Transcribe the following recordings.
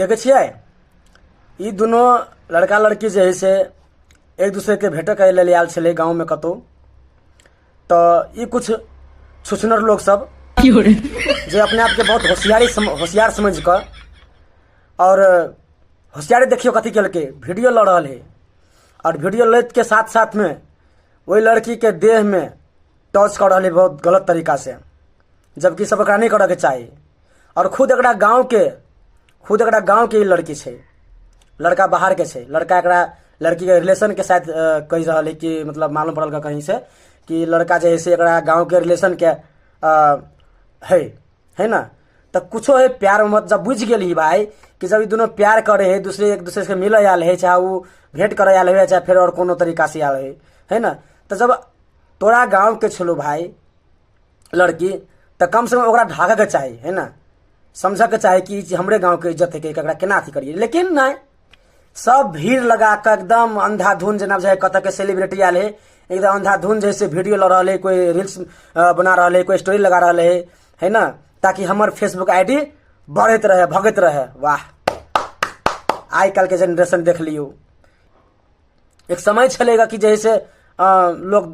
देखै छियै ई दुनू लड़का लड़की जे है से एक दूसरेके भेँट करै लेल आयल छलै गाँवमे कतहु। तऽ ई कुछ छुछुनर लोक सब जे अपने आपके बहुत होशियारी होशियार समझ कऽ और होशियारी देखियौ कथी केलकै, वीडियो लऽ रहल है और वीडियो लैत के साथ साथ में ओहि लड़की के देह में टच कऽ रहल है बहुत गलत तरीका से, जबकि सब एकरा नहीं करऽ के चाही। और खुद एकरा गाँव के, खुद एकरा गाँव के ई लड़की छै, लड़का बाहर के छै, लड़का एकरा लड़की के रिलेशन के शायद कहि रहल है कि मतलब मालूम पड़ल कहीं से कि लड़का जे है से एकरा गाँव के रिलेशन के है, है ना। तऽ कुछो है प्यार मोहब्बत जब बुझि गेलही भाई कि जब ई दुनू प्यार करे है, दूसरे एक दूसरे से मिले आयल है, चाहे वो भेंट करे आयल है, चाहे फेर और कोनो तरीका से आयल है, है ना। तऽ जब तोरा गाँव के छलू भाई लड़की, तऽ कम से कम ओकरा ढाकऽ के चाही, है ना, समझऽ के चाही कि ई चीज हमरे गाँव के इज्जत है, कि एकरा केना अथी करियै। लेकिन नहि, सब भीड़ लगा कऽ एकदम अंधाधुन जेना बुझाइ कतऽ के सेलिब्रिटी आयल है, एकदम अंधाधुन जे है से वीडियो लऽ रहल है, कोइ रील्स बना रहल है, कोइ स्टोरी लगा रहल है, है ना, ताकि हमर फेसबुक I D बढ़ैत रहै, भगैत रहै। वाह, आइ काल्हि के जेनरेशन देख लियौ। एक समय छलैगा कि जे है से लोग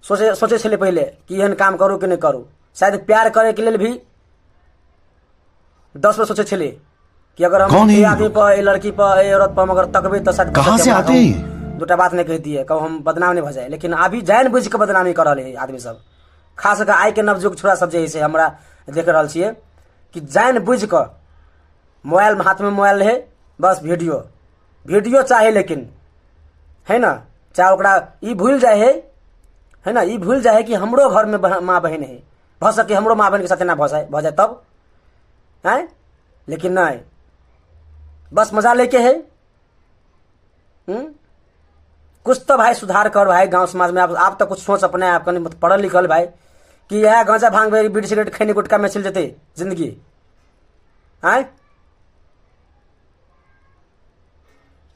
सोचै छलै पहिले कि एहन काम करू कि नहि करू। शायद प्यार करैके लेल भी 10 बेर सोचै छलै कि अगर हम कौन है एहि ये आदमी लोग? पर, एहि लड़की पर, एहि औरत पर हम अगर तकबै तऽ शायद कहाँ से हमरा आते हैं ये? दूटा बात नहि कहि दिए, कहू हम बदनाम नहि भऽ जाए। लेकिन अभी जानि बुझि कऽ बदनामी कऽ रहल है आदमी सब, खास कऽ आइ के नवयुग छोरा सब जे है से हमरा देख रहल छियै कि जानि बुझि कऽ मोबाइल में हाथ में मोबाइल रहे, बस वीडियो वीडियो चाही, लेकिन है ना, चाहे ओकरा ई भूलि जाइ है, है ना, ई भूलि जाइ है कि हमरो घर में माँ बहिन है, भऽ सके हमरो माँ बहिन के साथ एना भऽ जाए तब आँय, लेकिन नहीं, बस मजा लेके है। कुछ तो भाई सुधार कर भाई गांव समाज में। आप तो कुछ सोच अपने आप कनी पढ़ल लिखल भाई कि यह गांजा भांग बीड़ी सिगरेट खैनी गुटखा में चल जते जिंदगी आँय।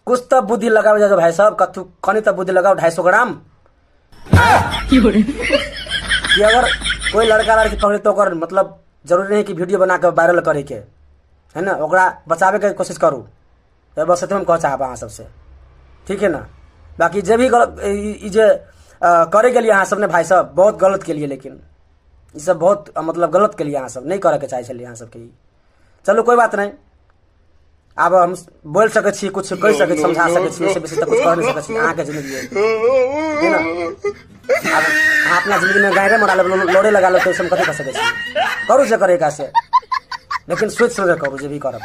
कुछ तो बुद्धि लगाओ जाओ भाई साहब, कथू कनी तो बुद्धि लगाओ 250 ग्राम कि अगर कोई लड़का लड़की पकड़े तो ओकर मतलब जरूरी नहीं कि वीडियो बना के वायरल करे के है ना, ओकरा बचावे के कोशिश करू। तो बस एतबे हम कह चाहब अहाँ सबसे, ठीक है ना। बाकी जे भी गलत ई जे करे के लिए अहाँ सबने भाई साहब बहुत गलत के लिए, लेकिन ई सब बहुत मतलब गलत के लिए अहाँ सब नहीं करे के चाहे छलियै अहाँ सबके ई। चलू कोई बात नहीं, आब हम बोल सकै छी, कुछ कहि सकै छी, समझा सकै छी, ओहिसँ बेसी तऽ कुछ कह नहि सकै छी। अहाँके जिंदगी है, है ना, आब अहाँ अपना जिंदगीमे गायरे मरा लेब, लोड़े लगा लेब, तऽ ओहिसँ हम कथी कऽ सकै छी। करू जे करे से, लेकिन सोचि समझ करू जे भी करब।